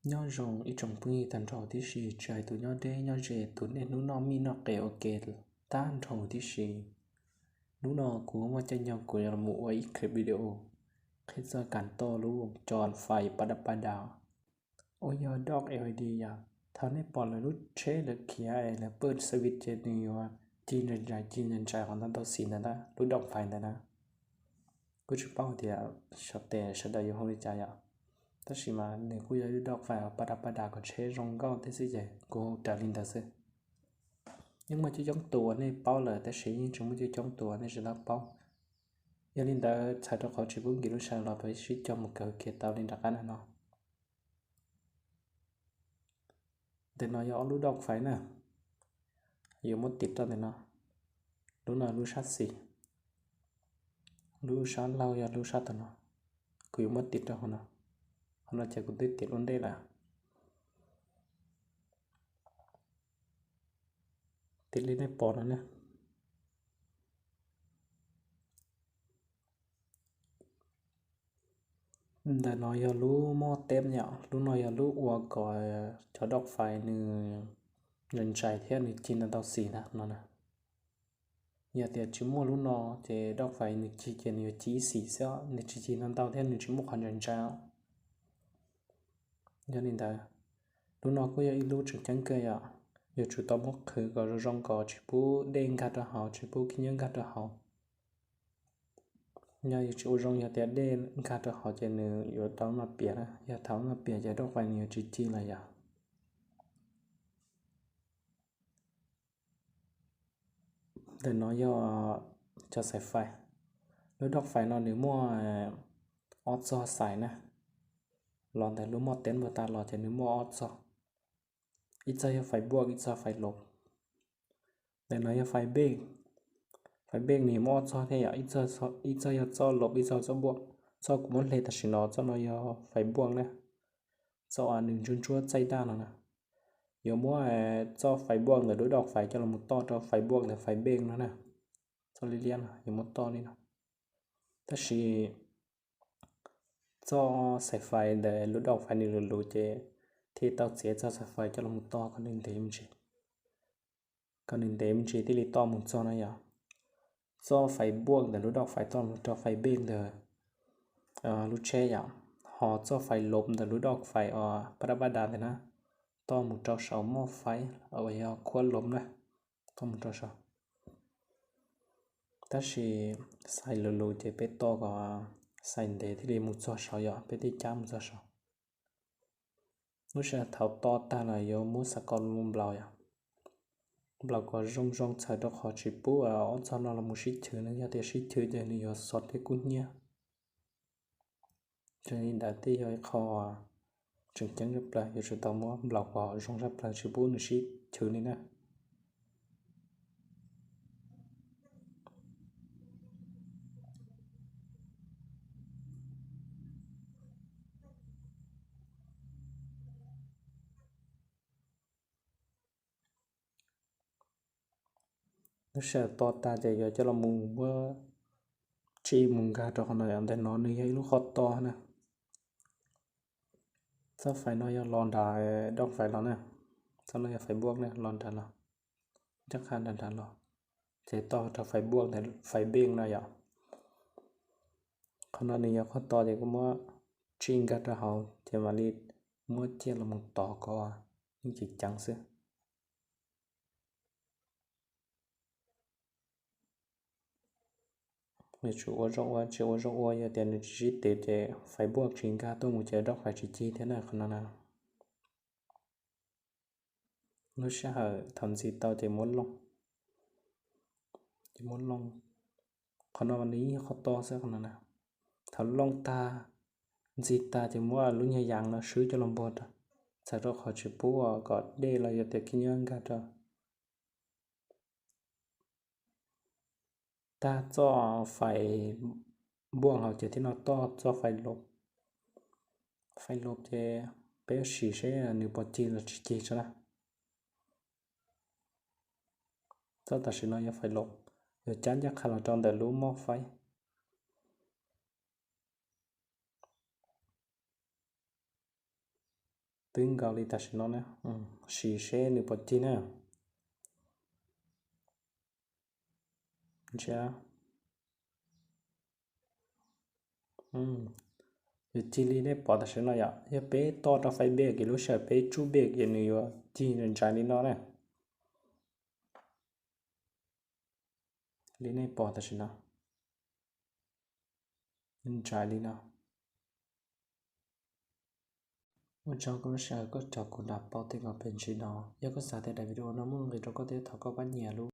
Nyob zoo ib tsoom phooj ywg tag nrho tib si, tsis hais tus nyob deb nyob ze, tus niaj hnub noj mij noj qe ua ke tag nrho tib si. Hnub no kuv muaj caij nyoog kuv yuav los mus ua ib clip video qhia txog kam toj lub co fais pab dab pab dav uas yog doj L E D yom. Thaum nej pom lawv lub tsheb lawv khiav es lawv pawj service ces nws yuav cig ntsais ntsais, cig ntsais ntsais qhov ntau ntau xim ntawd na, lub doj fais ntawd na. Kuj tsis paub hais tias xyov tes sawv daws yuav hu li cas yom, tab sis mas nws kuj yog lub doj fais uas pab dab pab dav kom tsheb zoo nkauj thiab xwb ces kuv hu raws li ntawd xwb. Yeej muaj coob coob tus uas nej paub lawm tab sis yeej tseem muaj coob coob tus uas nej tsis tau paub. Yog li ntawd txhawm rau qhov tsis pub nkim lub sij hawm los peb sib cog mus kawm kiag tau li nram qab no. Ntawm no yog ob lub doj fais na, yuav muab tiv rau ntawm no. Lub no lub sab xis, lub sab laug yog lub sab tom no. Kuv yuav muab tiv rau hauv no, hauv no ces kuv twb tiv ua ntej lawm. Tiv li nej pom no ne. Ntawm no yog lub moj teb yom, lub no yog lub ua kom cov doj fais nws ntsais ntsais thiab nws cig ntau ntau xim na no na. Yog tias tsis muaj lub no ces doj fais nws cig ces nws yuav cig ib xim xwb, nws tsis cig ntau ntau thiab nws tsis muaj qhov ntsais ntsais. Yog li ntawd, lub no kuj yog ib lub tseem ceeb kawg yom, yuav tsum tau muab qhwv kom zoo zoo kom tsis pub dej nkag rau hauv, tsis pub khib nyiab nkag rau hauv. Yog yuav tsis ua zoo, yog tias dej nkag rau hauv ces nws yuav tau maj pias na, yog thaum maj pias ces doj fais nws yuav tsis cig lawm yom. Ntawm no yog cov xais fais. Lub doj fais no nws muaj ob txog xais na, los ntawm lub moj teb npag tas los ces nws muaj ob txog, ib txog yog fais npuaj, ib txog fais lov. Ntawm no yog fais npej. Fais npej nws muaj ob txog thiab yom, ib txog yog txoj lov, ib txog txoj npuaj. Txoj kuv muab hle tam sim no, txoj no yog fais npuaj na, txoj nws ntsuab ntsuab txaij daj no na. Yuav muab txoj fais npuaj ntawm lub doj fais coj los mus toj rau fais npuaj ntawm fais npej no na. Txoj liab liab no yuav muab toj li no. Tab sis txoj xais fais ntawm lub doj fais nws luv luv ces thiaj tau txiav txoj xais fais coj los mus toj kom nws ntev me ntsis, kom nws ntev me ntsis thiaj li toj mus txog na yom. Txoj fais npuaj ntawm lub doj fais toj mus rau fais npej ntawm lub tsheb yom, ho txoj fais lov ntawm lub doj fais uas pab dab pab dav ntawd na, toj mus rau saum moj faib uas yog khuab lov na, toj mus rau saum. Tab sis xais luv luv ces peb toj kom xais ntev thiaj li mus txog saud yom, peb thiaj cab mus txog saud. Lub sij hawm thaum toj tag los yuav muab xav kom nplaus yom, nplaus kom zoo zoo txhawm rau qhov tsis pub ob txog no los mus sib chwv na, yog tias sib chwv ces nws yuav xov thiab kub hnyiab. Yog li ntawd thiaj yog ib qho tseem ceeb tshaj plaws, yuav tsum tau muab nplaus kom zoo tshaj plaws tsis pub nws sib chwv li na. Lub sij hawm toj tag ces yuav coj los mus muab tsim mus nkag rau qhov no, ntawm no nws yog ib lub qhov toj na. Txoj fais no yog los nram doj fais los na, txoj no yog fais npuaj na, los nrad los, ncaj qha nrad nrad los, ces toj rau fais npuaj ntawm fais npej no yom. Qhov no nws yog qhov toj ces kuv muab tsim nkag rau hauv ces mam li muab ciaj los mus tov kom yeej ceev ceev xwb. Yuav tsum ua zoo ua, tsis ua zoo ua, yog tias nws tsis sib twv ces fais npuaj tsis nkag tuaj mus ces doj fais tsis cig thiab na qhov no na. Lub sij hawm thaum ntxiv tau ces muab looj, ces muab looj. Qhov no nws yeej yog qhov toj xwb qhov no na. Thaum looj tag, ntxiv tag ces muab lub nyuag yas no swb coj los npuag rau, txhawm rau qhov tsis pub kom dej los yog tias khib nyiab nkag rau. Tag txoj fais npuaj hauv ces thiaj no toj txoj fais lov. Fais lov ces peb sim seb nws puas cig los tsis cig tso na. Txoj tam sim no yog fais lov, yuav cab ncaj qha los rau ntawm lub moj faib. Twb nkaus li tam sim no na. Sim seb nws puas cig na. Ntsia. Nws cig li nej pom tam sim no yom. Yog peb toj rau fais bej ces lub sij hawm peb tsub bej ces nws yuav cig ntsais li no na. Li nej pom tam sim no, ntsais li no. Ua tsaug koj lub sij hawm koj coj kuv nram pauv tej no pes ntsis no. Yog koj xav tias daim video no muaj nqis rau koj thiab thov koj pab nias lub